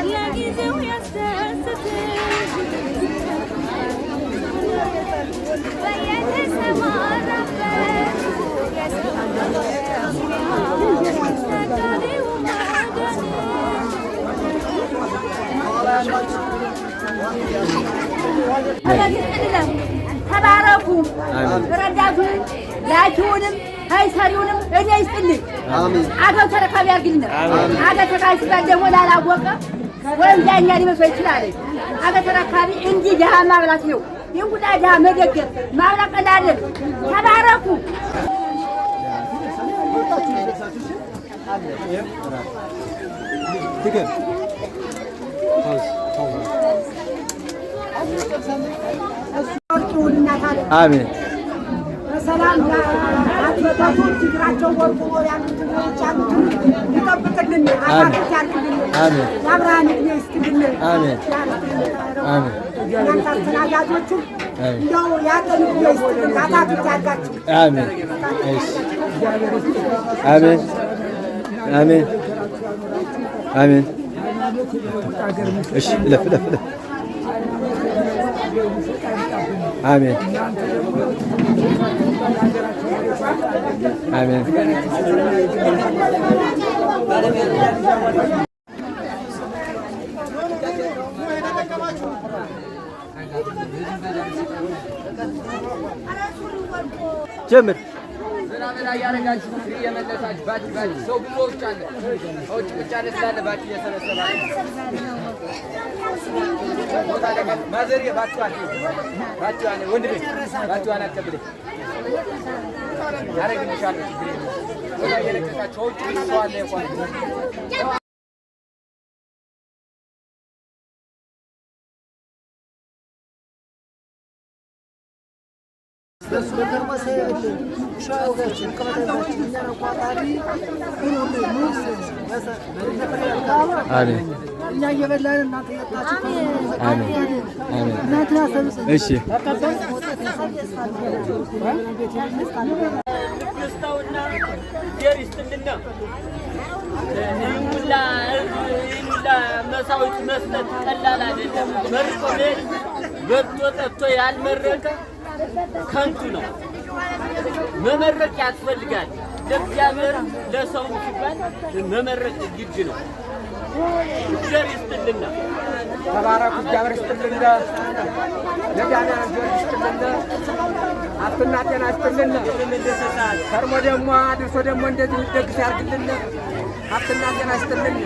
ለጊዜው ያስደስት በየተሰማራበት ነጋዴው ወገን። ተባረኩ። ረዳቱንም ላኪውንም አይሰሪውንም እኔ ይስጥልኝ። አገው ተረካቢ ያርግልን። አገር ተረካቢ ሲባል ደግሞ ላላወቀ ወይም ዳኛ ሊመስለው ይችላል። አገር ተረካቢ እንዲህ ድሀ ማብላት ነው። ይህን ሁላ ድሀ መደገፍ ማብላት ቀላል አይደለም። ተባረኩ። አሜን። በሰላም አትበታቱ ችግራቸው ወርቁ ያሉትን ውጭ ያሉትን ይጠብቅልን፣ አሳፍት ያርግልን፣ አሜን። የአብርሃም ዕድሜ ይስጥልን። አሜን። አሜን። እናንተ አስተናጋጆቹም እንደው ያለን ዕድሜ ይስጥልን፣ አታክልት ያርጋችሁ። አሜን። እሺ። አሜን። አሜን። አሜን። እሺ፣ እለፍ እለፍ እለፍ። አሜን። አሜን። ጀምር። ዘና ዘና እያደረጋችሁ እየመለሳችሁ ባች ባች ሰው ብዙዎች አለ ሰዎች ቁጭ ያለ ስላለ ባች እየሰበሰባችሁ ቦታ ለቀቅ። ማዘርዬ ባችኋን ባችኋን ወንድሜ ባችኋን አቀብለኝ አደርግልሻለሁ። ችግር የለም። ቦታ እየለቀቃችሁ ውጭ ብዙ ሰው አለ እንኳን። አሜን። እኛ እየበላን እናንተ እየጠጣችሁ። አሜን። አሜን። እናንተ ያሰብጽ። እሺ። ደስታውና እግዚአብሔር ይስጥልና። ይህን ሁላ ህዝብ ይህን ሁላ መሳዊት መስጠት ቀላል አይደለም። መርቆ መሄድ በልቶ ጠጥቶ ያልመረቀ ከንቱ ነው። መመረቅ ያስፈልጋል። ለእግዚአብሔር ለሰውም ሲባል መመረቅ ግድ ነው። እግዚአብሔር ይስጥልና። ተባረኩ። እግዚአብሔር ይስጥልን። ለዳና እግዚአብሔር ይስጥልን። ሀብትና ጤና ይስጥልን። ከርሞ ደግሞ አድርሶ ደግሞ እንደዚህ ደግስ ያርግልን። ሀብትና ጤና ይስጥልን።